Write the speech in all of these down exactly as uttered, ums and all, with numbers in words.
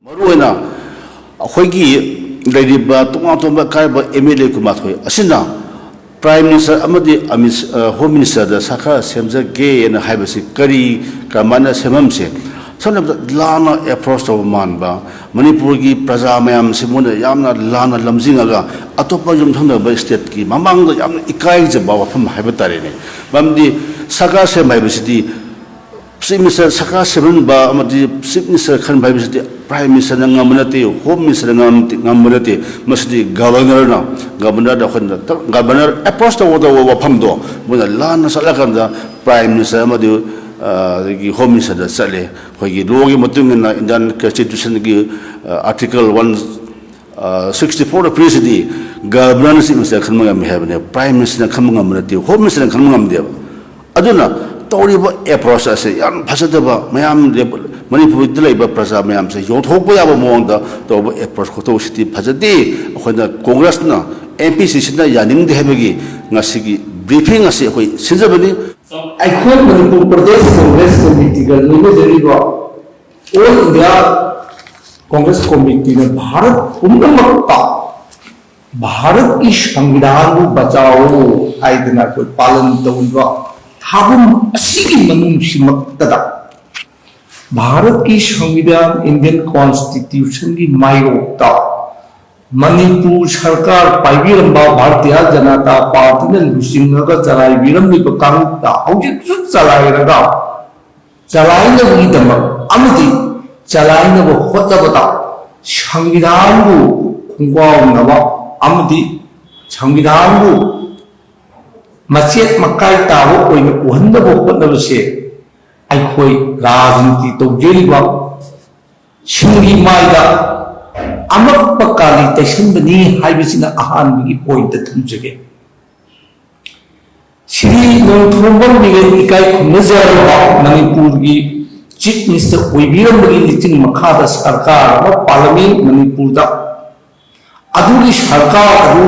ꯃꯔꯨꯑꯣꯏꯅ ꯑꯩꯈꯣꯏꯒꯤ ꯂꯩꯔꯤꯕ ꯇꯣꯉꯥꯟ ꯇꯣꯉꯥꯟꯕ ꯀꯥꯏꯔꯤꯕ ꯑꯦꯝ ꯑꯦꯜ ꯑꯦ ꯀꯨꯟꯃꯥꯊꯣꯏ ꯑꯁꯤꯅ ꯄ꯭ꯔꯥꯏꯝ ꯃꯤꯅꯤꯁꯇꯔ ꯑꯃꯗꯤ ꯑꯃꯤꯠ ꯍꯣꯝ ꯃꯤꯅꯤꯁꯇꯔꯗ ꯁꯔꯀꯥꯔ ꯁꯦꯝꯖꯒꯦꯅ ꯍꯥꯏꯕꯁꯤ ꯀꯔꯤ, ꯀꯔꯝꯍꯥꯏꯅ ꯁꯦꯝꯐꯝꯁꯦ? ꯁꯝꯅ ꯍꯥꯏꯔꯕꯗ ꯂꯥꯟꯅ ꯑꯦꯄ꯭ꯔꯣꯁ ꯇꯧꯕ ꯃꯥꯟꯕ, ꯃꯅꯤꯄꯨꯔꯒꯤ ꯄ꯭ꯔꯖꯥ ꯃꯌꯥꯝꯁꯤ ꯃꯣꯏꯅ ꯌꯥꯝꯅ ꯂꯥꯟꯅ ꯂꯝꯖꯤꯡꯉꯒ ꯑꯇꯣꯞꯄ ꯌꯨꯝꯊꯪꯅꯕ ꯁ꯭ꯇꯦꯠꯀꯤ ꯃꯃꯥꯡꯗ ꯌꯥꯝꯅ ꯏꯀꯥꯏꯖꯕ ꯋꯥꯐꯝ ꯍꯥꯏꯕ ꯇꯥꯔꯦꯅꯦ꯫ ꯃꯔꯝꯗꯤ ꯁꯔꯀꯥꯔ ꯁꯦꯝꯕ ꯍꯥꯏꯕꯁꯤꯗꯤ ꯆꯤꯐ ꯃꯤꯅꯤꯁꯇꯔ, ꯁꯔꯀꯥꯔ ꯁꯦꯝꯍꯟꯕ ꯑꯃꯗꯤ ꯆꯤꯐ ꯃꯤꯅꯤꯁꯇꯔ ꯈꯟꯕ ꯍꯥꯏꯕꯁꯤꯗꯤ ꯄ꯭ꯔꯥꯏꯝ ꯃꯤꯅꯤꯁꯇꯔꯅ ꯉꯝꯕ ꯅꯠꯇꯦ, ꯍꯣꯝ ꯃꯤꯅꯤꯁꯇꯔꯅ ꯉꯝ-, ꯉꯝꯕ ꯅꯠꯇꯦ꯫ ꯃꯁꯤꯗꯤ ꯒꯕꯔꯅꯔꯅ, ꯒꯕꯔꯅꯔꯗ ꯑꯩꯈꯣꯏꯅ ꯒꯕꯔꯅꯔ ꯑꯦꯄ꯭ꯔꯣꯁ ꯇꯧꯒꯗꯧꯕ ꯋꯥꯐꯝꯗꯣ ꯃꯣꯏꯅ ꯂꯥꯟꯅ ꯆꯠꯂꯀꯥꯟꯗ ꯄ꯭ꯔꯥꯏꯝ ꯃꯤꯅꯤꯁꯇꯔ ꯑꯃꯗꯤ, ꯑ, ꯑꯗꯒꯤ ꯍꯣꯝ ꯃꯤꯅꯤꯁꯇꯔꯗ ꯆꯠꯂꯦ꯫ ꯑꯩꯈꯣꯏꯒꯤ ꯂꯣꯒꯤ ꯃꯇꯨꯡ ꯏꯟꯅ ꯏꯟꯗꯤꯌꯥꯟ ꯀꯟꯁꯇꯤꯇ꯭ꯌꯨꯁꯟꯒꯤ, ꯑ, ꯑꯥꯔꯇꯤꯀꯜ ꯋꯥꯟ ꯁꯤꯛꯁꯇꯤ ꯐꯣꯔꯗ ꯄꯤꯔꯤꯁꯤꯗꯤ ꯒꯕꯔꯅꯔꯅ ꯆꯤꯐ ꯃꯤꯅꯤꯁꯇꯔ ꯈꯟꯕ ꯉꯝꯃꯤ ꯍꯥꯏꯕꯅꯦ, ꯄ꯭ꯔꯥꯏꯝ ꯃꯤꯅꯤꯁꯇꯔꯅ ꯈꯟꯕ ꯉꯝꯕ ꯅꯠꯇꯦ, ꯍꯣꯝ ꯃꯤꯅꯤꯁꯇꯔꯅ ꯈꯟꯕ ꯉꯝꯗꯦꯕ꯫ ꯑꯗꯨꯅ ꯇꯧꯔꯤꯕ ꯑꯦꯄ꯭ꯔꯣꯁ ꯑꯁꯦ ꯌꯥꯝ ꯐꯖꯗꯕ, ꯃꯌꯥꯝ ꯂꯦꯞ-, ꯃꯅꯤꯄꯨꯔꯗ ꯂꯩꯕ ꯄ꯭ꯔꯖꯥ ꯃꯌꯥꯝꯁꯦ ꯌꯣꯟꯊꯣꯛꯄ ꯌꯥꯕ ꯃꯑꯣꯡꯗ ꯇꯧꯕ ꯑꯦꯄ꯭ꯔꯣꯁ ꯈꯨꯇꯧꯁꯤꯗꯤ ꯐꯖꯗꯦ꯫ ꯑꯩꯈꯣꯏꯅ ꯀꯣꯡꯒ꯭ꯔꯦꯁꯅ, ꯑꯦꯝ ꯄꯤ ꯁꯤꯁꯤꯅ ꯌꯥꯅꯤꯡꯗꯦ ꯍꯥꯏꯕꯒꯤ ꯉꯁꯤꯒꯤ ꯕ꯭ꯔꯤꯐꯤꯡ ꯑꯁꯤ ꯑꯩꯈꯣꯏ ꯁꯤꯟꯖꯕꯅꯤ꯫ ꯑꯩꯈꯣꯏ ꯃꯅꯤꯄꯨꯔ ꯄ꯭ꯔꯗꯦꯁ ꯀꯣꯡꯒ꯭ꯔꯦꯁ ꯀꯣꯃꯤꯇꯤꯒ ꯂꯣꯏꯅꯖꯔꯤꯕ ꯑꯣꯜ ꯏꯟꯗꯤꯌꯥ ꯀꯣꯡꯒ꯭ꯔꯦꯁ ꯀꯣꯃꯤꯇꯤꯅ ꯚꯥꯔꯠ ꯄꯨꯝꯅꯃꯛꯇ ꯚꯥꯔꯠꯀꯤ ꯁꯪꯕꯤꯙꯥꯟꯕꯨ ꯕꯆꯥꯎ ꯍꯥꯏꯗꯅ ꯑꯩꯈꯣꯏ ꯄꯥꯂꯟ ꯇꯧꯔꯤꯕ ꯊꯥꯕꯝ ꯑꯁꯤꯒꯤ ꯃꯅꯨꯡꯁꯤꯃꯛꯇꯗ ꯚꯥꯔꯠꯀꯤ ꯁꯪꯕꯤꯙꯥꯟ, ꯏꯟꯗꯤꯌꯟ ꯀꯣꯟꯁꯇꯤꯇ꯭ꯌꯨꯁꯟꯒꯤ ꯃꯥꯌꯣꯛꯇ ꯃꯅꯤꯄꯨꯔ ꯁꯔꯀꯥꯔ ꯄꯥꯏꯕꯤꯔꯝꯕ ꯚꯥꯔꯇꯤꯌ ꯖꯅꯇꯥ ꯄꯥꯔꯇꯤꯅ ꯂꯨꯆꯤꯡꯉꯒ ꯆꯂꯥꯏꯕꯤꯔꯝꯂꯤꯕ ꯀꯥꯡꯂꯨꯞꯇ ꯍꯧꯖꯤꯛꯁꯨ ꯆꯂꯥꯏꯔꯒ ꯆꯂꯥꯏꯅꯕꯒꯤꯗꯃꯛ ꯑꯃꯗꯤ ꯆꯂꯥꯏꯅꯕ ꯍꯣꯠꯅꯕꯗ ꯁꯪꯕꯤꯙꯥꯟꯕꯨ ꯈꯣꯡꯒꯥꯎꯅꯕ ꯑꯃꯗꯤ ꯁꯪꯕꯤꯙꯥꯟꯕꯨ ꯃꯆꯦꯠ ꯃꯀꯥꯏ ꯇꯥꯕ ꯑꯣꯏꯅ ꯎꯍꯟꯅꯕ ꯍꯣꯠꯅꯕꯁꯦ ꯑꯩꯈꯣꯏ ꯔꯥꯖꯅꯤꯇꯤ ꯇꯧꯖꯔꯤꯕ ꯁꯤꯡꯒꯤ ꯃꯥꯏꯗ ꯑꯃꯛꯄ ꯀꯥꯂꯤ ꯇꯩꯁꯟꯕꯅꯤ ꯍꯥꯏꯕꯁꯤꯅ ꯑꯍꯥꯟꯕꯒꯤ ꯄꯣꯏꯟꯠꯇ ꯊꯝꯖꯒꯦ꯫ ꯁ꯭ꯔꯤ ꯅꯣꯡꯊꯣꯝꯕꯝ ꯕꯤꯔꯦꯟ ꯏꯀꯥꯏ ꯈꯨꯝꯅꯖꯔꯕ ꯃꯅꯤꯄꯨꯔꯒꯤ ꯆꯤꯐ ꯃꯤꯅꯤꯁꯇꯔ ꯑꯣꯏꯕꯤꯔꯝꯕꯒꯤ ꯂꯤꯆꯤꯡ ꯃꯈꯥꯗ ꯁꯔꯀꯥꯔ ꯑꯃ ꯄꯥꯜꯂꯝꯃꯤ ꯃꯅꯤꯄꯨꯔꯗ꯫ ꯑꯗꯨꯒꯤ ꯁꯔꯀꯥꯔ ꯑꯗꯨ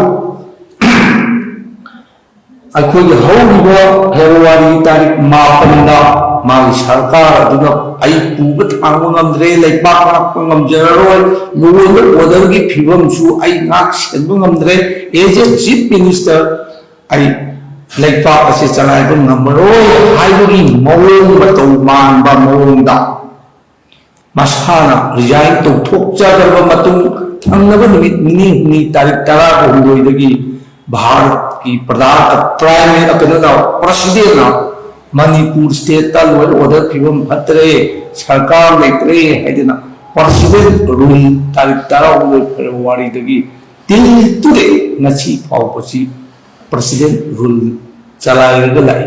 ꯑꯩꯈꯣꯏꯒꯤ ꯍꯧꯔꯤꯕ ꯐꯦꯕ꯭ꯔꯨꯋꯥꯔꯤ ꯇꯥꯔꯤꯛ ꯃꯥꯄꯟꯗ ꯃꯥꯒꯤ ꯁꯔꯀꯥꯔ ꯑꯗꯨꯅ ꯑꯩ ꯄꯨꯕ ꯊꯥꯡꯕ ꯉꯝꯗ꯭ꯔꯦ, ꯂꯩꯕꯥꯛ ꯉꯥꯛꯄ ꯉꯝꯖꯔꯔꯣꯏ, law and order ꯒꯤ ꯐꯤꯕꯝꯁꯨ ꯑꯩ ꯉꯥꯛ ꯁꯦꯟꯕ ꯉꯝꯗ꯭ꯔꯦ, as a chief minister ꯑꯩ ꯂꯩꯕꯥꯛ ꯑꯁꯤ ꯆꯂꯥꯏꯕ ꯉꯝꯃꯔꯣꯏ ꯍꯥꯏꯕꯒꯤ ꯃꯑꯣꯡ ꯃꯇꯧ ꯃꯥꯟꯕ ꯃꯑꯣꯡꯗ ꯃꯁꯥꯅ resign ꯇꯧꯊꯣꯛꯆꯈ꯭ꯔꯕ ꯃꯇꯨꯡ, ꯊꯪꯅꯕ ꯅꯨꯃꯤꯠ ꯅꯤꯅꯤ ꯍꯨꯝꯅꯤ, ꯇꯥꯔꯤꯛ ꯇꯔꯥꯍꯨꯝꯗꯣꯏꯗꯒꯤ ꯚꯥꯔꯠꯀꯤ ꯄ꯭ꯔꯙꯥꯟ, Prime Minister, ꯀꯩꯅꯣꯅ, President ꯅ ꯃꯅꯤꯄꯨꯔ state ꯇ law and order ꯐꯤꯕꯝ ꯐꯠꯇ꯭ꯔꯦ, ꯁꯔꯀꯥꯔ ꯂꯩꯇ꯭ꯔꯦ ꯍꯥꯏꯗꯅ President rule ꯇꯥꯔꯤꯛ ꯇꯔꯥꯍꯨꯝꯗꯣꯏ February ꯗꯒꯤ till today, ꯉꯁꯤ ꯐꯥꯎꯕꯁꯤ President rule ꯆꯂꯥꯏꯔꯒ ꯂꯥꯛꯏ꯫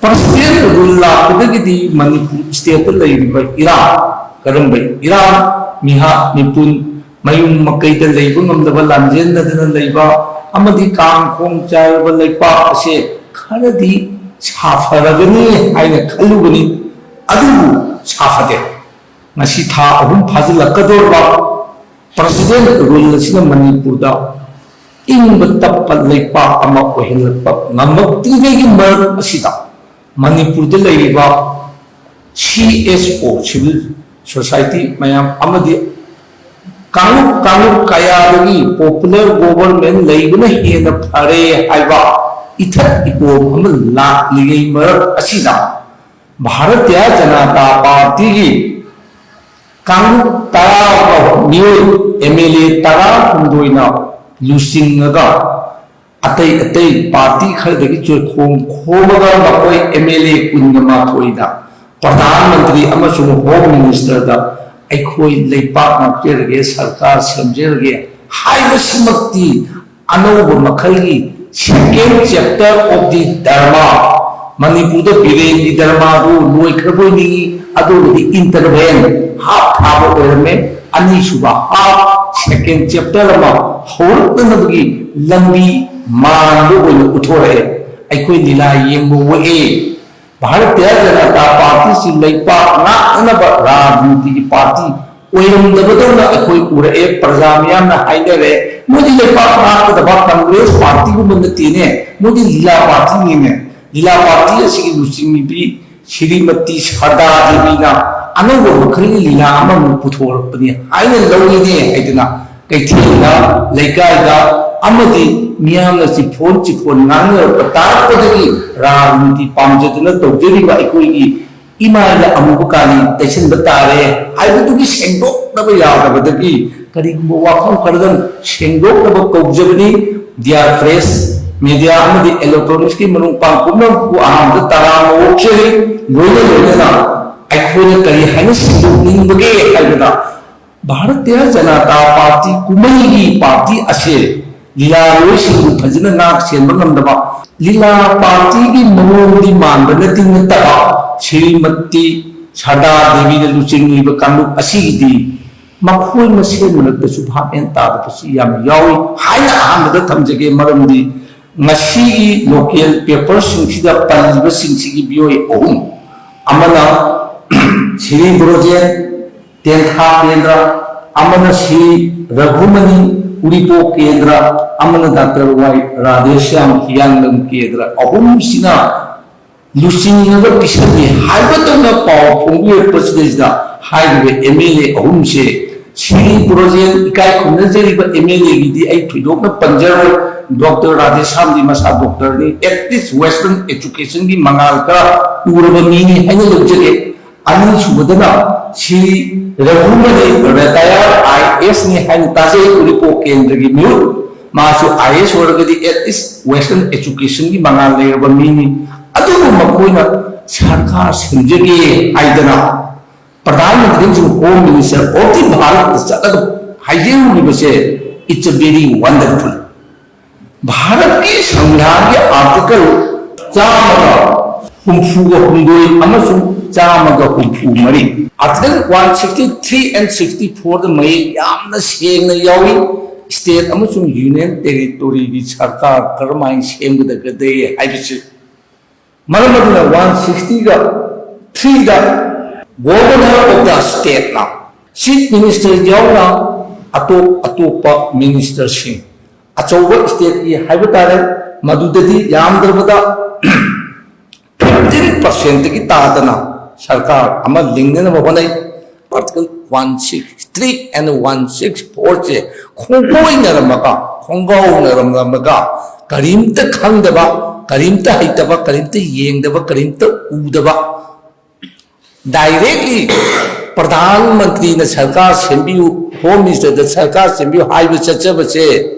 President rule ꯂꯥꯛꯄꯗꯒꯤꯗꯤ ꯃꯅꯤꯄꯨꯔ state ꯇ ꯂꯩꯔꯤꯕ ꯏꯔꯥꯡ, ꯀꯔꯝꯕ ꯏꯔꯥꯡ, ꯃꯤꯍꯥꯠ ꯃꯤꯄꯨꯟ, ꯃꯌꯨꯝ ꯃꯀꯩꯗ ꯂꯩꯕ ꯉꯝꯗꯕ, ꯂꯥꯟꯖꯦꯟꯅꯗꯅ ꯂꯩꯕ ꯑꯃꯗꯤ ꯀꯥꯡ ꯈꯣꯡ ꯆꯥꯏꯔꯕ ꯂꯩꯄꯥꯛ ꯑꯁꯦ ꯈꯔꯗꯤ ꯁꯥꯐꯔꯒꯅꯤ ꯍꯥꯏꯅ ꯈꯜꯂꯨꯕꯅꯤ, ꯑꯗꯨꯕꯨ ꯁꯥꯐꯗꯦ꯫ ꯉꯁꯤ ꯊꯥ ꯑꯍꯨꯝ ꯐꯥꯖꯤꯜꯂꯛꯀꯗꯧꯔꯕ President rule ꯑꯁꯤꯅ ꯃꯅꯤꯄꯨꯔꯗ ꯏꯪꯕ ꯇꯞꯄ ꯂꯩꯄꯥꯛ ꯑꯃ ꯑꯣꯏꯍꯜꯂꯛꯄ ꯉꯝꯃꯛꯇ꯭ꯔꯤꯉꯩꯒꯤ ꯃꯔꯛ ꯑꯁꯤꯗ, ꯃꯅꯤꯄꯨꯔꯗ ꯂꯩꯔꯤꯕ C S O, civil society ꯃꯌꯥꯝ ꯑꯃꯗꯤ ꯀꯥꯡꯂꯨꯞ ꯀꯥꯡꯂꯨꯞ ꯀꯌꯥꯗꯒꯤ popular government ꯂꯩꯕꯅ ꯍꯦꯟꯅ ꯐꯔꯦ ꯍꯥꯏꯕ ꯏꯊꯛ ꯏꯄꯣꯝ ꯑꯃ ꯂꯥꯛꯂꯤꯉꯩ ꯃꯔꯛ ꯑꯁꯤꯗ, ꯚꯥꯔꯇꯤꯌ ꯖꯅꯇꯥ ꯄꯥꯔꯇꯤꯒꯤ ꯀꯥꯡꯂꯨꯞ ꯇꯔꯥ, ꯃꯤꯑꯣꯏ M L A ꯇꯔꯥꯍꯨꯝꯗꯣꯏꯅ ꯂꯨꯆꯤꯡꯉꯒ ꯑꯇꯩ ꯑꯇꯩ ꯄꯥꯔꯇꯤ ꯈꯔꯗꯒꯤ ꯆꯣꯏꯈꯣꯡ ꯈꯣꯝꯃꯒ ꯃꯈꯣꯏ M L A ꯀꯨꯟꯒ ꯃꯥꯊꯣꯏꯗ ꯄ꯭ꯔꯙꯥꯟ ꯃꯟꯇ꯭ꯔꯤ ꯑꯃꯁꯨꯡ Home Minister ꯗ ꯑꯩꯈꯣꯏ ꯂꯩꯄꯥꯛ ꯉꯥꯛꯆꯔꯒꯦ, ꯁꯔꯀꯥꯔ ꯁꯦꯝꯖꯔꯒꯦ ꯍꯥꯏꯕꯁꯤꯃꯛꯇꯤ ꯑꯅꯧꯕ ꯃꯈꯜꯒꯤ second chapter of the ꯙꯔꯃ, ꯃꯅꯤꯄꯨꯔꯗ ꯕꯤꯔꯦꯟꯒꯤ ꯙꯔꯃꯗꯨ ꯂꯣꯏꯈ꯭ꯔꯕꯣꯏ ꯅꯤꯡꯏ, ꯑꯗꯨꯕꯨꯗꯤ interval half ꯊꯥꯕ ꯑꯣꯏꯔꯝꯃꯦ꯫ ꯑꯅꯤꯁꯨꯕ half, second chapter ꯑꯃ ꯍꯧꯔꯛꯅꯅꯕꯒꯤ ꯂꯝꯕꯤ ꯃꯥꯟꯕ ꯑꯣꯏꯅ ꯎꯠꯊꯣꯔꯛꯑꯦ꯫ ꯑꯩꯈꯣꯏ ꯂꯤꯂꯥ ꯌꯦꯡꯕ ꯑꯣꯛꯑꯦ꯫ ꯚꯥꯔꯇꯤꯌ ꯖꯅꯇꯥ ꯄꯥꯔꯇꯤꯁꯤ ꯂꯩꯄꯥꯛ ꯉꯥꯛꯅꯅꯕ ꯔꯥꯖꯅꯤꯇꯤꯒꯤ ꯄꯥꯔꯇꯤ ꯑꯣꯏꯔꯝꯗꯕꯗꯧꯅ ꯑꯩꯈꯣꯏ ꯎꯔꯛꯑꯦ꯫ ꯄ꯭ꯔꯖꯥ ꯃꯤꯌꯥꯝꯅ ꯍꯥꯏꯅꯔꯦ, "ꯃꯣꯏꯗꯤ ꯂꯩꯄꯥꯛ ꯉꯥꯛꯀꯗꯕ ꯀꯪꯒ꯭ꯔꯦꯁ ꯄꯥꯔꯇꯤꯒꯨꯝꯕ ꯅꯠꯇꯦꯅꯦ, ꯃꯣꯏꯗꯤ ꯂꯤꯂꯥ ꯄꯥꯔꯇꯤꯅꯤꯅꯦ꯫ ꯂꯤꯂꯥ ꯄꯥꯔꯇꯤ ꯑꯁꯤꯒꯤ ꯂꯨꯆꯤꯡꯕꯤ ꯁ꯭ꯔꯤꯃꯇꯤ ꯁꯥꯔꯗꯥ ꯗꯦꯕꯤꯅ ꯑꯅꯧꯕ ꯃꯈꯜꯒꯤ ꯂꯤꯂꯥ ꯑꯃꯃꯨꯛ ꯄꯨꯊꯣꯔꯛꯄꯅꯤ ꯍꯥꯏꯅ ꯂꯧꯔꯤꯅꯦ ꯍꯥꯏꯗꯅ ꯀꯩꯊꯦꯜꯗ, ꯂꯩꯀꯥꯏꯗ ꯑꯃꯗꯤ ꯃꯤꯌꯥꯝꯅ ꯆꯤꯐꯣꯟ ꯆꯤꯐꯣꯟ ꯉꯥꯡꯅꯔꯛꯄ ꯇꯥꯔꯛꯄꯗꯒꯤ ꯔꯥꯖꯅꯤꯇꯤ ꯄꯥꯝꯖꯗꯨꯅ ꯇꯧꯖꯔꯤꯕ ꯑꯩꯈꯣꯏꯒꯤ ꯏꯃꯥꯏꯗ ꯑꯃꯨꯕ ꯀꯥꯂꯤ ꯇꯩꯁꯤꯟꯕ ꯇꯥꯔꯦ ꯍꯥꯏꯕꯗꯨꯒꯤ ꯁꯦꯡꯗꯣꯛꯅꯕ ꯌꯥꯗꯕꯗꯒꯤ ꯀꯔꯤꯒꯨꯝꯕ ꯋꯥꯐꯝ ꯈꯔꯗꯪ ꯁꯦꯡꯗꯣꯛꯅꯕ ꯀꯧꯖꯕꯅꯤ꯫ Dear press, media ꯑꯃꯗꯤ electronics ꯀꯤ ꯃꯔꯨꯞ ꯃꯄꯥꯡ ꯄꯨꯝꯅꯃꯛꯄꯨ ꯑꯍꯥꯟꯕꯗ ꯇꯔꯥꯝꯅ ꯑꯣꯛꯆꯔꯤ꯫ ꯂꯣꯏꯅ ꯂꯣꯏꯅꯅ ꯑꯩꯈꯣꯏꯅ ꯀꯔꯤ ꯍꯥꯏꯅ ꯁꯦꯡꯗꯣꯛꯅꯤꯡꯕꯒꯦ ꯍꯥꯏꯕꯗ, ꯚꯥꯔꯇꯤꯌ ꯖꯅꯇꯥ ꯄꯥꯔꯇꯤ ꯀꯨꯝꯍꯩꯒꯤ ꯄꯥꯔꯇꯤ ꯑꯁꯦ ꯂꯤꯂꯥꯔꯣꯏꯁꯤꯡꯕꯨ ꯐꯖꯅ ꯉꯥꯛ ꯁꯦꯟꯕ ꯉꯝꯗꯕ, ꯂꯤꯂꯥ ꯄꯥꯔꯇꯤꯒꯤ ꯃꯑꯣꯡꯗꯤ ꯃꯥꯟꯕꯅꯗꯤ ꯅꯠꯇꯕ, ꯁ꯭ꯔꯤꯃꯇꯤ ꯁꯥꯔꯗꯥ ꯗꯦꯕꯤꯅ ꯂꯨꯆꯤꯡꯂꯤꯕ ꯀꯥꯡꯂꯨꯞ ꯑꯁꯤꯒꯤꯗꯤ ꯃꯈꯣꯏ ꯃꯁꯦꯟ ꯃꯔꯛꯇꯁꯨ ꯚꯥꯞ ꯃꯦꯟ ꯇꯥꯗꯕꯁꯤ ꯌꯥꯝ ꯌꯥꯎꯏ ꯍꯥꯏꯅ ꯑꯍꯥꯟꯕꯗ ꯊꯝꯖꯒꯦ꯫ ꯃꯔꯝꯗꯤ ꯉꯁꯤꯒꯤ ꯂꯣꯀꯦꯜ ꯄꯦꯄꯔꯁꯤꯡꯁꯤꯗ ꯄꯜꯂꯤꯕꯁꯤꯡꯁꯤꯒꯤ ꯃꯤꯑꯣꯏ ꯑꯍꯨꯝ, ꯑꯃꯅ ꯁ꯭ꯔꯤ ꯕ꯭ꯔꯣꯖꯦꯟ, ꯇꯦꯟꯊꯥ ꯀꯦꯟꯗ꯭ꯔ, ꯑꯃꯅ ꯁ꯭ꯔꯤ ꯔꯘꯨꯃꯅꯤ, ꯎꯔꯤꯄꯣꯛ ꯀꯦꯟꯗ꯭ꯔ, ꯑꯃꯅ ꯗꯥꯛꯇꯔ ꯋꯥꯏ ꯔꯥꯙꯦꯁ꯭ꯌꯥꯝ, ꯍꯤꯌꯥꯡꯂꯝ ꯀꯦꯟꯗ꯭ꯔ, ꯑꯍꯨꯝꯁꯤꯅ ꯂꯨꯆꯤꯡꯅꯕ ꯄꯤꯁꯤꯟꯅꯤ ꯍꯥꯏꯕꯗꯧꯅ ꯄꯥꯎ ꯐꯣꯡꯕꯤꯔꯛꯄꯁꯤꯗꯩꯁꯤꯗ ꯍꯥꯏꯔꯤꯕ ꯑꯦꯝ ꯑꯦꯜ ꯑꯦ ꯑꯍꯨꯝꯁꯦ ꯁ꯭ꯔꯤ ꯕ꯭ꯔꯣꯖꯦꯟ, ꯏꯀꯥꯏ ꯈꯨꯝꯅꯖꯔꯤꯕ ꯑꯦꯝ ꯑꯦꯜ ꯑꯦꯒꯤꯗꯤ ꯑꯩ ꯊꯣꯏꯗꯣꯛꯅ ꯄꯟꯖꯔꯣꯏ꯫ ꯗꯣꯛꯇꯔ ꯔꯥꯙꯦꯁ꯭ꯌꯥꯝꯗꯤ ꯃꯁꯥ ꯗꯣꯛꯇꯔꯅꯤ, at least western education ꯒꯤ ꯃꯉꯥꯜ ꯈꯔ ꯎꯔꯕ ꯃꯤꯅꯤ ꯍꯥꯏꯅ ꯂꯧꯖꯒꯦ꯫ ꯑꯅꯤꯁꯨꯕꯗꯅ ꯁ꯭ꯔꯤ ꯔꯘꯨꯃꯅꯤ, retired I A S ꯅꯤ ꯍꯥꯏꯅ ꯇꯥꯖꯩ, ꯎꯔꯤꯄꯣꯛ ꯀꯦꯟꯗ꯭ꯔꯒꯤ ꯃꯤꯍꯨꯠ꯫ ꯃꯥꯁꯨ I A S ꯑꯣꯏꯔꯒꯗꯤ at least western education ꯒꯤ ꯃꯉꯥꯜ ꯂꯩꯔꯕ ꯃꯤꯅꯤ꯫ ꯑꯗꯨꯕꯨ ꯃꯈꯣꯏꯅ ꯁꯔꯀꯥꯔ ꯁꯦꯝꯖꯒꯦ ꯍꯥꯏꯗꯅ ꯄ꯭ꯔꯙꯥꯟ ꯃꯟꯇ꯭ꯔꯤ ꯑꯃꯁꯨꯡ ꯍꯣꯝ ꯃꯤꯅꯤꯁꯇꯔ ꯑꯣꯐ ꯗꯤ ꯚꯥꯔꯠꯇ ꯆꯠꯂꯒ ꯍꯥꯏꯖꯔꯨꯔꯤꯕꯁꯦ, it's a very wonderful꯫ ꯚꯥꯔꯠꯀꯤ ꯁꯪꯕꯤꯙꯥꯟꯒꯤ ꯑꯥꯔꯇꯤꯀꯜ ꯆꯥꯝꯃꯒ ꯍꯨꯝꯐꯨꯒ ꯍꯨꯝꯗꯣꯏ ꯑꯃꯁꯨꯡ ꯆꯥꯝꯃꯒ ꯍꯨꯝꯐꯨ ꯃꯔꯤ, Article one sixty three and sixty four ꯗ ꯃꯌꯦꯛ ꯌꯥꯝꯅ ꯁꯦꯡꯅ ꯌꯥꯎꯏ꯫ ꯁ꯭ꯇꯦꯠ ꯑꯃꯁꯨꯡ ꯌꯨꯅꯤꯌꯟ ꯇꯦꯔꯤꯇꯣꯔꯤꯒꯤ ꯁꯔꯀꯥꯔ ꯀꯔꯝꯍꯥꯏꯅ ꯁꯦꯝꯒꯗꯒꯦ ꯍꯥꯏꯕꯁꯤ꯫ ꯃꯔꯝ ꯑꯗꯨꯅ one sixty ꯒ three the Governor of the State ꯅ, Chief Minister ꯌꯥꯎꯅ ꯑꯇꯣꯞ ꯑꯇꯣꯞꯄ ꯃꯤꯅꯤꯁꯇꯔꯁꯤꯡ, ꯑꯆꯧꯕ ꯁ꯭ꯇꯦꯠꯀꯤ ꯍꯥꯏꯕ ꯇꯥꯔꯦ, ꯃꯗꯨꯗꯗꯤ ꯌꯥꯝꯗ꯭ꯔꯕꯗ ꯐꯤꯐꯇꯤꯟ ꯄꯥꯔꯁꯦꯟꯠꯇꯒꯤ ꯇꯥꯗꯅ ꯁꯔꯀꯥꯔ ꯑꯃ ꯂꯤꯡꯅꯅꯕ ꯍꯣꯠꯅꯩ꯫ Article one six three and one six four ꯁꯦ ꯈꯣꯡꯒꯣꯏꯅꯔꯝꯃꯒ, ꯈꯣꯡꯒꯥꯎꯅꯔꯝꯃꯒ, ꯀꯔꯤꯝꯇ ꯈꯪꯗꯕ, ꯀꯔꯤꯝꯇ ꯍꯩꯇꯕ, ꯀꯔꯤꯝꯇ ꯌꯦꯡꯗꯕ, ꯀꯔꯤꯝꯇ ꯎꯗꯕ, directly ꯄ꯭ꯔꯙꯥꯟ ꯃꯟꯇ꯭ꯔꯤꯅ ꯁꯔꯀꯥꯔ ꯁꯦꯝꯕꯤꯌꯨ, ꯍꯣꯝ ꯃꯤꯅꯤꯁꯇꯔꯗ ꯁꯔꯀꯥꯔ ꯁꯦꯝꯕꯤꯌꯨ ꯍꯥꯏꯕ ꯆꯠꯆꯕꯁꯦ,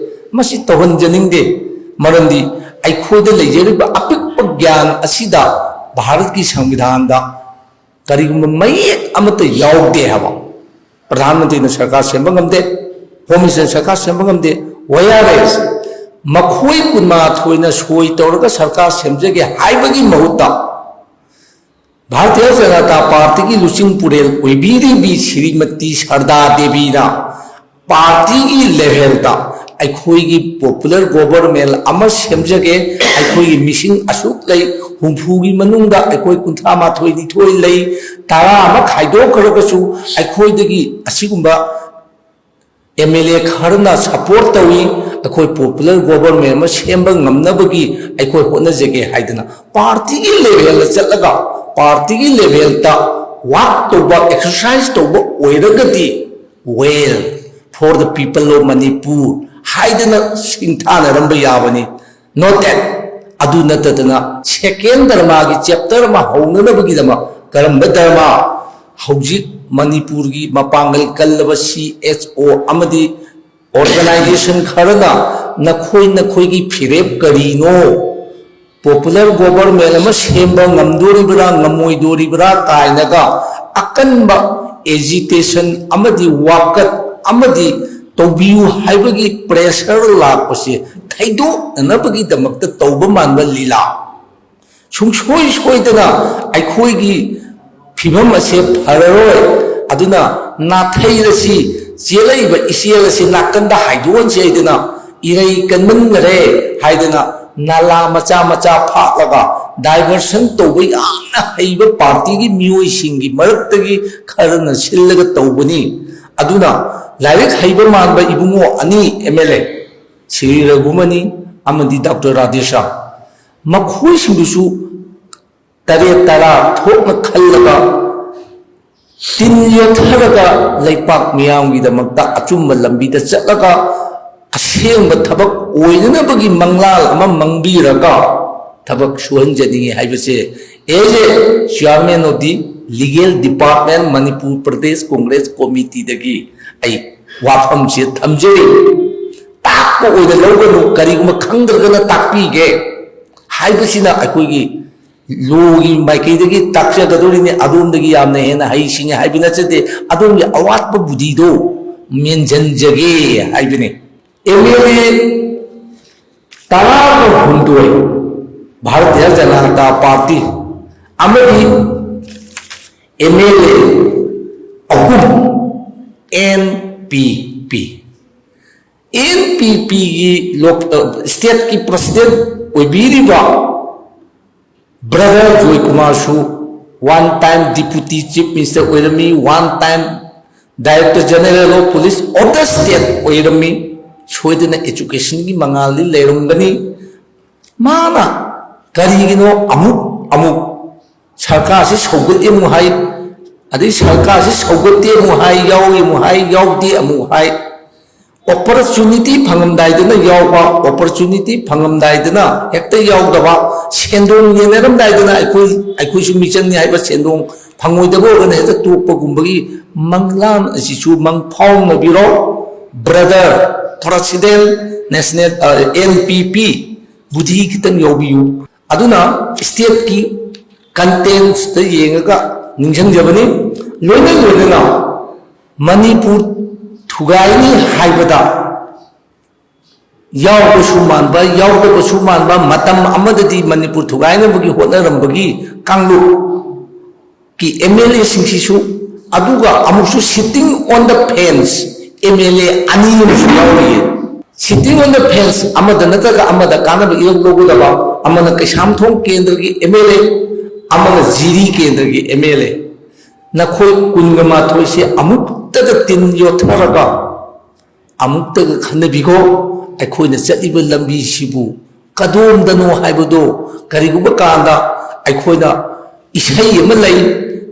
ꯃꯁꯤ ꯇꯧꯍꯟꯖꯅꯤꯡꯗꯦ꯫ ꯃꯔꯝꯗꯤ ꯑꯩꯈꯣꯏꯗ ꯂꯩꯖꯔꯤꯕ ꯑꯄꯤꯛꯄ ꯒ꯭ꯌꯥꯟ ꯑꯁꯤꯗ ꯚꯥꯔꯠꯀꯤ ꯁꯪꯕꯤꯙꯥꯟꯗ ꯀꯔꯤꯒꯨꯝꯕ ꯃꯌꯦꯛ ꯑꯃꯠꯇ ꯌꯥꯎꯗꯦ ꯍꯥꯏꯕ꯫ ꯄ꯭ꯔꯙꯥꯟ ꯃꯟꯇ꯭ꯔꯤꯅ ꯁꯔꯀꯥꯔ ꯁꯦꯝꯕ ꯉꯝꯗꯦ, ꯍꯣꯝ ꯃꯤꯅꯤꯁꯇꯔꯅ ꯁꯔꯀꯥꯔ ꯁꯦꯝꯕ ꯉꯝꯗꯦ꯫ Whereas ꯃꯈꯣꯏ ꯀꯨꯟꯃꯥꯊꯣꯏꯅ ꯁꯣꯏ ꯇꯧꯔꯒ ꯁꯔꯀꯥꯔ ꯁꯦꯝꯖꯒꯦ ꯍꯥꯏꯕꯒꯤ ꯃꯍꯨꯠꯇ ꯚꯥꯔꯇꯤꯌ ꯖꯅꯇꯥ ꯄꯥꯔꯇꯤꯒꯤ ꯂꯨꯆꯤꯡ ꯄꯨꯔꯦꯜ ꯑꯣꯏꯕꯤꯔꯤꯕꯤ ꯁ꯭ꯔꯤꯃꯇꯤ ꯁꯔꯗꯥ ꯗꯦꯕꯤꯅ ꯄꯥꯔꯇꯤꯒꯤ ꯂꯦꯚꯦꯜꯗ ꯑꯩꯈꯣꯏꯒꯤ ꯄꯣꯄꯨꯂꯔ ꯒꯣꯚꯔꯟꯃꯦꯟ ꯑꯃ ꯁꯦꯝꯖꯒꯦ, ꯑꯩꯈꯣꯏꯒꯤ ꯃꯤꯁꯤꯡ ꯑꯁꯨꯛ ꯂꯩ, ꯍꯨꯝꯐꯨꯒꯤ ꯃꯅꯨꯡꯗ ꯑꯩꯈꯣꯏ ꯀꯨꯟꯊ꯭ꯔꯥ ꯃꯥꯊꯣꯏ ꯅꯤꯊꯣꯏ ꯂꯩ, ꯇꯔꯥ ꯑꯃ ꯈꯥꯏꯗꯣꯛꯈ꯭ꯔꯒꯁꯨ ꯑꯩꯈꯣꯏꯗꯒꯤ ꯑꯁꯤꯒꯨꯝꯕ ꯑꯦꯝ ꯑꯦꯜ ꯑꯦ ꯈꯔꯅ ꯁꯄꯣꯔꯠ ꯇꯧꯏ, ꯑꯩꯈꯣꯏ ꯄꯣꯄꯨꯂꯔ ꯒꯣꯚꯔꯟꯃꯦꯟ ꯑꯃ ꯁꯦꯝꯕ ꯉꯝꯅꯕꯒꯤ ꯑꯩꯈꯣꯏ ꯍꯣꯠꯅꯖꯒꯦ ꯍꯥꯏꯗꯅ ꯄꯥꯔꯇꯤꯒꯤ ꯂꯦꯚꯦꯜꯗ ꯆꯠꯂꯒ ꯄꯥꯔꯇꯤꯒꯤ ꯂꯦꯚꯦꯜꯗ ꯋꯥꯛ ꯇꯧꯕ, ꯑꯦꯛꯁꯔꯁꯥꯏꯁ ꯇꯧꯕ ꯑꯣꯏꯔꯒꯗꯤ, well, for the people of Manipur ꯍꯥꯏꯗꯅ ꯁꯤꯡꯊꯥꯅꯔꯝꯕ ꯌꯥꯕꯅꯤ꯫ Note that ꯑꯗꯨ ꯅꯠꯇꯗꯅ ꯁꯦꯀꯦꯟ ꯙꯔꯃꯒꯤ ꯆꯦꯞꯇꯔ ꯑꯃ ꯍꯧꯅꯅꯕꯒꯤꯗꯃꯛ ꯀꯔꯝꯕ ꯙꯔꯃ? ꯍꯧꯖꯤꯛ ꯃꯅꯤꯄꯨꯔꯒꯤ ꯃꯄꯥꯡꯒꯜ ꯀꯜꯂꯕ ꯁꯤ ꯑꯦꯁ ꯑꯣ ꯑꯃꯗꯤ ꯑꯣꯔꯒꯅꯥꯏꯖꯦꯁꯟ ꯈꯔꯅ ꯅꯈꯣꯏ ꯅꯈꯣꯏꯒꯤ ꯐꯤꯔꯦꯞ ꯀꯔꯤꯅꯣ? ꯄꯣꯄꯨꯂꯔ ꯒꯣꯚꯔꯟꯃꯦꯟ ꯑꯃ ꯁꯦꯝꯕ ꯉꯝꯗꯣꯔꯤꯕ꯭ꯔꯥ ꯉꯝꯃꯣꯏꯗꯣꯔꯤꯕ꯭ꯔꯥ ꯀꯥꯏꯅꯒ ꯑꯀꯟꯕ ꯑꯦꯖꯤꯇꯦꯁꯟ ꯑꯃꯗꯤ ꯋꯥꯀꯠ ꯑꯃꯗꯤ ꯇꯧꯕꯤꯌꯨ ꯍꯥꯏꯕꯒꯤ ꯄ꯭ꯔꯦꯁꯔ ꯂꯥꯛꯄꯁꯦ ꯊꯩꯗꯣꯛꯅꯅꯕꯒꯤꯗꯃꯛꯇ ꯇꯧꯕ ꯃꯥꯟꯕ ꯂꯤꯂꯥ꯫ ꯁꯨꯡꯁꯣꯏ ꯁꯣꯏꯗꯅ ꯑꯩꯈꯣꯏꯒꯤ ꯐꯤꯕꯝ ꯑꯁꯦ ꯐꯔꯔꯣꯏ꯫ ꯑꯗꯨꯅ ꯅꯥꯊꯩꯔꯁꯤ, ꯆꯦꯜꯂꯛꯏꯕ ꯏꯆꯦꯜ ꯑꯁꯤ ꯅꯥꯀꯟꯗ ꯍꯥꯏꯗꯣꯛꯍꯟꯁꯤ ꯍꯥꯏꯗꯅ ꯏꯔꯩ ꯀꯟꯃꯟꯈꯔꯦ ꯍꯥꯏꯗꯅ ꯅꯥꯂꯥ ꯃꯆꯥ ꯃꯆꯥ ꯐꯥꯠꯂꯒ ꯗꯥꯏꯚꯔꯁꯟ ꯇꯧꯕ ꯌꯥꯝꯅ ꯍꯩꯕ ꯄꯥꯔꯇꯤꯒꯤ ꯃꯤꯑꯣꯏꯁꯤꯡꯒꯤ ꯃꯔꯛꯇꯒꯤ ꯈꯔꯅ ꯁꯤꯜꯂꯒ ꯇꯧꯕꯅꯤ꯫ ꯑꯗꯨꯅ ꯂꯥꯏꯔꯤꯛ ꯍꯩꯕ ꯃꯥꯟꯕ ꯏꯕꯨꯡꯉꯣ ꯑꯅꯤ ꯑꯦꯝ ꯑꯦꯜ ꯑꯦ ꯁ꯭ꯔꯤ ꯔꯘꯨꯃꯅꯤ ꯑꯃꯗꯤ ꯗꯥꯛꯇꯔ ꯔꯥꯙꯦꯁ꯭ꯌꯥꯝ ꯃꯈꯣꯏꯁꯤꯡꯗꯨꯁꯨ ꯇꯔꯦꯠ ꯇꯔꯥ ꯊꯣꯛꯅ ꯈꯜꯂꯒ, ꯇꯤꯟ ꯌꯣꯠꯊꯔꯒ, ꯂꯩꯄꯥꯛ ꯃꯤꯌꯥꯝꯒꯤꯗꯃꯛꯇ ꯑꯆꯨꯝꯕ ꯂꯝꯕꯤꯗ ꯆꯠꯂꯒ, ꯑꯁꯦꯡꯕ ꯊꯕꯛ ꯑꯣꯏꯅꯅꯕꯒꯤ ꯃꯪꯂꯥꯜ ꯑꯃ ꯃꯪꯕꯤꯔꯒ ꯊꯕꯛ ꯁꯨꯍꯟꯖꯅꯤꯡꯉꯤ ꯍꯥꯏꯕꯁꯦ, as a chairman of the legal department, Manipur Pradesh Congress Committeeꯗꯒꯤ ꯑꯩ ꯋꯥꯐꯝꯁꯦ ꯊꯝꯖꯔꯤ꯫ ꯇꯥꯛꯄ ꯑꯣꯏꯅ ꯂꯧꯒꯅꯨ, ꯀꯔꯤꯒꯨꯝꯕ ꯈꯪꯗ꯭ꯔꯒꯅ ꯇꯥꯛꯄꯤꯒꯦ ꯍꯥꯏꯕꯁꯤꯅ ꯑꯩꯈꯣꯏꯒꯤ ꯂꯣꯒꯤ ꯃꯥꯏꯀꯩꯗꯒꯤ ꯇꯥꯛꯆꯒꯗꯧꯔꯤꯅꯤ, ꯑꯗꯣꯝꯗꯒꯤ ꯌꯥꯝꯅ ꯍꯦꯟꯅ ꯍꯩꯁꯤꯡꯉꯦ ꯍꯥꯏꯕ ꯅꯠꯆꯗꯦ, ꯑꯗꯣꯝꯒꯤ ꯑꯋꯥꯠꯄ ꯕꯨꯙꯤꯗꯣ ꯃꯦꯟꯁꯤꯟꯖꯒꯦ ꯍꯥꯏꯕꯅꯤ꯫ ꯑꯦꯝ ꯑꯦꯜ ꯑꯦ ꯇꯔꯥꯒ ꯍꯨꯝꯗꯣꯏ ꯚꯥꯔꯇꯤꯌ ꯖꯅꯇꯥ ꯄꯥꯔꯇꯤ ꯑꯃꯗꯤ ꯑꯦꯝ ꯑꯦꯜ ꯑꯦ ꯑꯍꯨꯝ N P P, N P ꯄꯤꯒꯤ ꯁ꯭ꯇꯦꯠꯀꯤ ꯄ꯭ꯔꯁꯤꯗꯦꯟꯠ ꯑꯣꯏꯕꯤꯔꯤꯕ ꯕ꯭ꯔꯗꯔ ꯖꯣꯏꯀꯨꯃꯥꯔꯁꯨ one time deputy chief minister ꯑꯣꯏꯔꯝꯃꯤ, one time director general of police of the state ꯑꯣꯏꯔꯝꯃꯤ꯫ ꯁꯣꯏꯗꯅ ꯑꯦꯖꯨꯀꯦꯁꯟꯒꯤ ꯃꯉꯥꯜꯗꯤ ꯂꯩꯔꯝꯒꯅꯤ꯫ ꯃꯥꯅ ꯀꯔꯤꯒꯤꯅꯣ ꯑꯃꯨꯛ ꯑꯃꯨꯛ ꯁꯔꯀꯥꯔꯁꯤ ꯁꯧꯒꯠꯂꯤ ꯑꯃꯨꯛ ꯍꯥꯏ, ꯑꯗꯩ ꯁꯔꯀꯥꯔꯁꯤ ꯁꯧꯒꯠꯇꯦ ꯑꯃꯨꯛ ꯍꯥꯏ, ꯌꯥꯎꯏ ꯑꯃꯨꯛ ꯍꯥꯏ, ꯌꯥꯎꯗꯦ ꯑꯃꯨꯛ ꯍꯥꯏ꯫ ꯑꯣꯄꯣꯔꯆꯨꯅꯤꯇꯤ ꯐꯪꯉꯝꯗꯥꯏꯗꯅ ꯌꯥꯎꯕ, ꯑꯣꯄꯣꯔꯆꯨꯅꯤꯇꯤ ꯐꯪꯉꯝꯗꯥꯏꯗꯅ ꯍꯦꯛꯇ ꯌꯥꯎꯗꯕ, ꯁꯦꯟꯗꯣꯡ ꯌꯦꯟꯅꯔꯝꯗꯥꯏꯗꯅ ꯑꯩꯈꯣꯏ, ꯑꯩꯈꯣꯏꯁꯨ ꯃꯤꯆꯪꯅꯤ ꯍꯥꯏꯕ ꯁꯦꯟꯗꯣꯡ ꯐꯪꯉꯣꯏꯗꯕ ꯑꯣꯏꯔꯒꯅ ꯍꯦꯛꯇ ꯇꯣꯛꯄꯒꯨꯝꯕꯒꯤ ꯃꯪꯂꯥꯟ ꯑꯁꯤꯁꯨ ꯃꯪꯐꯥꯎꯅꯕꯤꯔꯣ꯫ Brother president national, N P P, ꯕꯨꯙꯤ ꯈꯤꯇꯪ ꯌꯥꯎꯕꯤꯌꯨ꯫ ꯑꯗꯨꯅ ꯁ꯭ꯇꯦꯠꯀꯤ ꯀꯟꯇꯦꯟꯁꯇ ꯌꯦꯡꯉꯒ ꯅꯤꯡꯁꯤꯡꯖꯕꯅꯤ꯫ ꯂꯣꯏꯅ ꯂꯣꯏꯅꯅ ꯃꯅꯤꯄꯨꯔ ꯊꯨꯒꯥꯏꯅꯤ ꯍꯥꯏꯕꯗ ꯌꯥꯎꯕꯁꯨ ꯃꯥꯟꯕ, ꯌꯥꯎꯗꯕꯁꯨ ꯃꯥꯟꯕ, ꯃꯇꯝ ꯑꯃꯗꯗꯤ ꯃꯅꯤꯄꯨꯔ ꯊꯨꯒꯥꯏꯅꯕꯒꯤ ꯍꯣꯠꯅꯔꯝꯕꯒꯤ ꯀꯥꯡꯂꯨꯞꯀꯤ ꯑꯦꯝ ꯑꯦꯜ ꯑꯦꯁꯤꯡꯁꯤꯁꯨ, ꯑꯗꯨꯒ ꯑꯃꯨꯛꯁꯨ sitting on the fence M L ꯑꯦ ꯑꯅꯤ ꯑꯃꯁꯨ ꯌꯥꯎꯔꯤꯌꯦ꯫ Sitting on the fence, ꯑꯃꯗ ꯅꯠꯇ꯭ꯔꯒ ꯑꯃꯗ ꯀꯥꯟꯅꯕ ꯏꯔꯧ ꯂꯧꯒꯗꯕ, ꯑꯃꯅ ꯀꯩꯁꯥꯝꯊꯣꯡ ꯀꯦꯟꯗ꯭ꯔꯒꯤ ꯑꯦꯝ ꯑꯦꯜ ꯑꯦ, ꯑꯃꯅ ꯖꯤꯔꯤ ꯀꯦꯟꯗ꯭ꯔꯒꯤ ꯑꯦꯝ ꯑꯦꯜ ꯑꯦ꯫ ꯅꯈꯣꯏ ꯀꯨꯟꯒ ꯃꯥꯊꯣꯏꯁꯦ ꯑꯃꯨꯛꯇꯒ ꯇꯤꯟ ꯌꯣꯠꯊꯔꯒ ꯑꯃꯨꯛꯇꯒ ꯈꯟꯅꯕꯤꯈꯣ꯫ ꯑꯩꯈꯣꯏꯅ ꯆꯠꯂꯤꯕ ꯂꯝꯕꯤꯁꯤꯕꯨ ꯀꯗꯣꯝꯗꯅꯣ ꯍꯥꯏꯕꯗꯣ ꯀꯔꯤꯒꯨꯝꯕ ꯀꯥꯟꯗ ꯑꯩꯈꯣꯏꯅ ꯏꯁꯩ ꯑꯃ ꯂꯩ,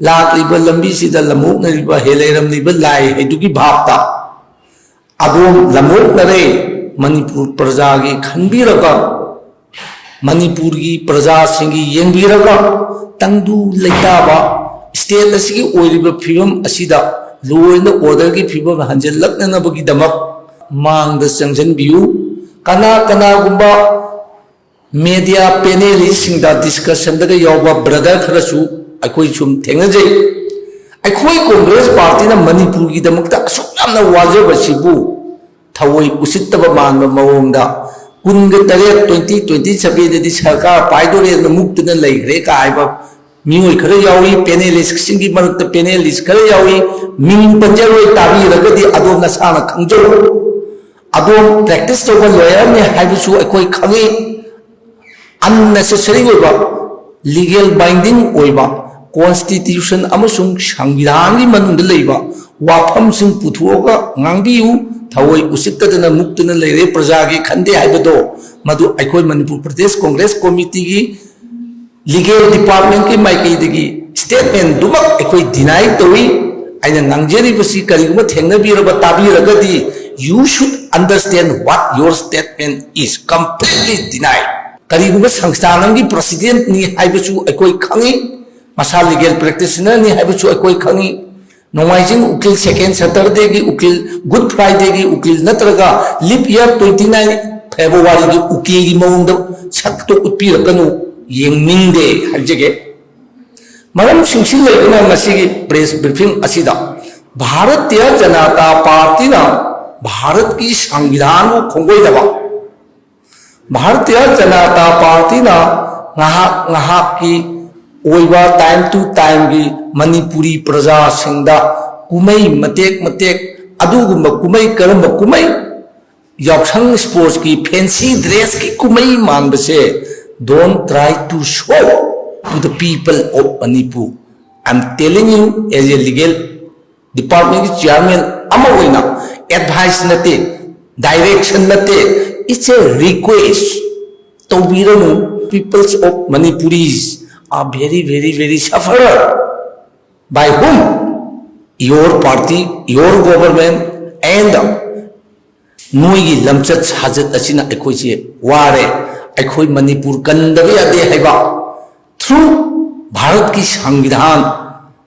ꯂꯥꯛꯂꯤꯕ ꯂꯝꯕꯤꯁꯤꯗ ꯂꯝꯑꯣꯛꯅꯔꯤꯕ ꯍꯦ ꯂꯩꯔꯝꯂꯤꯕ ꯂꯥꯏ ꯍꯥꯏꯗꯨꯒꯤ ꯚꯥꯞꯇ ꯑꯗꯣꯝ ꯂꯝꯑꯣꯛꯅꯔꯦ, ꯃꯅꯤꯄꯨꯔ ꯄ꯭ꯔꯖꯥꯒꯤ ꯈꯟꯕꯤꯔꯒ, ꯃꯅꯤꯄꯨꯔꯒꯤ ꯄ꯭ꯔꯖꯥꯁꯤꯡꯒꯤ ꯌꯦꯡꯕꯤꯔꯒ, ꯇꯪꯗꯨ ꯂꯩꯇꯥꯕ state ꯑꯁꯤꯒꯤ ꯑꯣꯏꯔꯤꯕ ꯐꯤꯕꯝ ꯑꯁꯤꯗ law and orderꯒꯤ ꯐꯤꯕꯝ ꯍꯟꯖꯤꯜꯂꯛꯅꯅꯕꯒꯤꯗꯃꯛ ꯃꯥꯡꯗ ꯆꯪꯁꯤꯟꯕꯤꯌꯨ꯫ ꯀꯅꯥ ꯀꯅꯥꯒꯨꯝꯕ media panelistꯁꯤꯡꯗ discussionꯗꯒ ꯌꯥꯎꯕ brother ꯈꯔꯁꯨ ꯑꯩꯈꯣꯏ ꯁꯨꯝ ꯊꯦꯡꯅꯖꯩ꯫ ꯑꯩꯈꯣꯏ Congress partyꯅ ꯃꯅꯤꯄꯨꯔꯒꯤꯗꯃꯛꯇ ꯑꯁꯨꯛ ꯌꯥꯝꯅ ꯋꯥꯖꯕꯁꯤꯕꯨ ꯊꯑꯣꯏ ꯎꯁꯤꯠꯇꯕ ꯃꯥꯟꯕ ꯃꯑꯣꯡꯗ ꯀꯨꯟꯒ ꯇꯔꯦꯠ, twenty twenty sevenꯗꯗꯤ ꯁꯔꯀꯥꯔ ꯄꯥꯏꯗꯣꯔꯦꯅ ꯃꯨꯛꯇꯨꯅ ꯂꯩꯈ꯭ꯔꯦ ꯀꯥ ꯍꯥꯏꯕ ꯃꯤꯑꯣꯏ ꯈꯔ ꯌꯥꯎꯏ꯫ Panelistꯁꯤꯡꯒꯤ ꯃꯔꯛꯇ panelist ꯈꯔ ꯌꯥꯎꯏ꯫ ꯃꯤꯡ ꯄꯟꯖꯔꯣꯏ, ꯇꯥꯕꯤꯔꯒꯗꯤ ꯑꯗꯣꯝ ꯅꯁꯥꯅ ꯈꯪꯖꯧ꯫ ꯑꯗꯣꯝ practice ꯇꯧꯕ lawyerꯅꯤ ꯍꯥꯏꯕꯁꯨ ꯑꯩꯈꯣꯏ ꯈꯪꯏ꯫ Unnecessary ꯑꯣꯏꯕ, legal binding ꯑꯣꯏꯕ, constitution ꯑꯃꯁꯨꯡ ꯁꯪꯕꯤꯙꯥꯟꯒꯤ ꯃꯅꯨꯡꯗ ꯂꯩꯕ ꯋꯥꯐꯝꯁꯤꯡ ꯄꯨꯊꯣꯛꯑꯒ ꯉꯥꯡꯕꯤꯌꯨ꯫ ꯊꯑꯣꯏ ꯎꯁꯤꯠꯇꯗꯅ ꯃꯨꯛꯇꯨꯅ ꯂꯩꯔꯦ ꯄ꯭ꯔꯖꯥꯒꯤ ꯈꯟꯗꯦ ꯍꯥꯏꯕꯗꯣ, ꯃꯗꯨ ꯑꯩꯈꯣꯏ ꯃꯅꯤꯄꯨꯔ ꯄ꯭ꯔꯗꯦꯁ Congress Committeeꯒꯤ legal departmentꯀꯤ ꯃꯥꯏꯀꯩꯗꯒꯤ statementꯗꯨꯃꯛ ꯑꯩꯈꯣꯏ deny ꯇꯧꯏ꯫ ꯑꯩꯅ ꯉꯥꯡꯖꯔꯤꯕꯁꯤ ꯀꯔꯤꯒꯨꯝꯕ ꯊꯦꯡꯅꯕꯤꯔꯕ ꯇꯥꯕꯤꯔꯒꯗꯤ, you should understand what your statement is, completely deny꯫ ꯀꯔꯤꯒꯨꯝꯕ ꯁꯪꯁꯊꯥꯟ ꯑꯃꯒꯤ presidentꯅꯤ ꯍꯥꯏꯕꯁꯨ ꯑꯩꯈꯣꯏ ꯈꯪꯏ, ꯃꯁꯥ legal practitionerꯅꯤ ꯍꯥꯏꯕꯁꯨ ꯑꯩꯈꯣꯏ ꯈꯪꯏ꯫ ꯅꯣꯡꯃꯥꯏꯖꯤꯡ ꯎꯀꯤꯜ, second Saturdayꯒꯤ ꯎꯀꯤꯜ, Good Fridayꯒꯤ ꯎꯀꯤꯜ ꯅꯠꯇ꯭ꯔꯒ leap year twenty nine Februaryꯒꯤ ꯎꯀꯤꯜꯒꯤ ꯃꯑꯣꯡꯗ ꯁꯛꯇꯣ ꯎꯠꯄꯤꯔꯛꯀꯅꯨ, ꯌꯦꯡꯅꯤꯡꯗꯦ ꯍꯥꯏꯖꯒꯦ꯫ ꯃꯔꯝꯁꯤꯡꯁꯤ ꯂꯩꯕꯅ ꯉꯁꯤꯒꯤ press briefing ꯑꯁꯤꯗ ꯚꯥꯔꯇꯤꯌ ꯖꯅꯇꯥ ꯄꯥꯔꯇꯤꯅ ꯚꯥꯔꯠꯀꯤ ꯁꯪꯕꯤꯙꯥꯟꯕꯨ ꯈꯣꯡꯒꯣꯏꯅꯕ, ꯚꯥꯔꯇꯤꯌ ꯖꯅꯇꯥ ꯄꯥꯔꯇꯤꯅ ꯉꯥꯏꯍꯥꯛ ꯉꯥꯏꯍꯥꯛꯀꯤ ꯑꯣꯏꯕ time to timeꯒꯤ ꯃꯅꯤꯄꯨꯔꯤ ꯄ꯭ꯔꯖꯥꯁꯤꯡꯗ ꯀꯨꯝꯍꯩ ꯃꯇꯦꯛ ꯃꯇꯦꯛ, ꯑꯗꯨꯒꯨꯝꯕ ꯀꯨꯝꯍꯩ, ꯀꯔꯝꯕ ꯀꯨꯝꯍꯩ? ꯌꯥꯎꯁꯪ sportsꯀꯤ fancy dressꯀꯤ ꯀꯨꯝꯍꯩ ꯃꯥꯟꯕꯁꯦ, don't try to show to the people of Manipur. I'm telling you as a legal departmentꯀꯤ chairman ꯑꯃ ꯑꯣꯏꯅ advice ꯅꯠꯇꯦ, direction ꯅꯠꯇꯦ, it's a request꯫ ꯇꯧꯕꯤꯔꯅꯨ꯫ Peoples of Manipuris, are very, very, very sufferer. By whom? Your party, your government, and ꯅꯣꯏꯒꯤ ꯂꯝꯆꯠ ꯁꯥꯖꯠ ꯑꯁꯤꯅ ꯑꯩꯈꯣꯏꯁꯦ ꯋꯥꯔꯦ꯫ ꯑꯩꯈꯣꯏ ꯃꯅꯤꯄꯨꯔ ꯀꯟꯗꯕ ꯌꯥꯗꯦ ꯍꯥꯏꯕ, through ꯚꯥꯔꯠꯀꯤ ꯁꯪꯕꯤꯙꯥꯟ,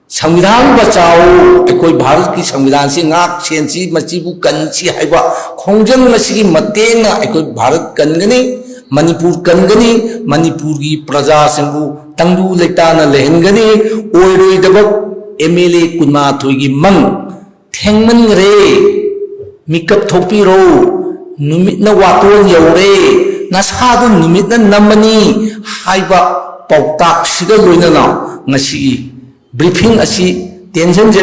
ꯁꯪꯕꯤꯙꯥꯟ ꯕꯆꯥꯎ, ꯑꯩꯈꯣꯏ ꯚꯥꯔꯠꯀꯤ ꯁꯪꯕꯤꯙꯥꯟꯁꯤ ꯉꯥꯛ ꯁꯦꯟꯁꯤ, ꯃꯁꯤꯕꯨ ꯀꯟꯁꯤ ꯍꯥꯏꯕ ꯈꯣꯡꯖꯪ ꯑꯁꯤꯒꯤ ꯃꯇꯦꯡꯅ ꯑꯩꯈꯣꯏ ꯚꯥꯔꯠ ꯀꯟꯒꯅꯤ, ꯃꯅꯤꯄꯨꯔ ꯀꯟꯒꯅꯤ, ꯃꯅꯤꯄꯨꯔꯒꯤ ꯄ꯭ꯔꯖꯥꯁꯤꯡꯕꯨ ꯇꯪꯗꯨ ꯂꯩꯇꯥꯅ ꯂꯩꯍꯟꯒꯅꯤ꯫ ꯑꯣꯏꯔꯣꯏꯗꯕ ꯑꯦꯝ ꯑꯦꯜ ꯑꯦ ꯀꯨꯟꯃꯥꯊꯣꯏꯒꯤ ꯃꯪ ꯊꯦꯡꯃꯟꯈ꯭ꯔꯦ, ꯃꯤꯀꯞ ꯊꯣꯛꯄꯤꯔꯣ, ꯅꯨꯃꯤꯠꯅ ꯋꯥꯇꯣꯟ ꯌꯧꯔꯦ, ꯅꯁꯥꯗꯨ ꯅꯨꯃꯤꯠꯅ ꯅꯝꯃꯅꯤ ꯍꯥꯏꯕ ꯄꯥꯎꯇꯥꯛꯁꯤꯒ ꯂꯣꯏꯅꯅ ꯉꯁꯤꯒꯤ ꯕ꯭ꯔꯤꯐꯤꯡ ꯑꯁꯤ ꯇꯦꯟꯁꯟꯁꯦ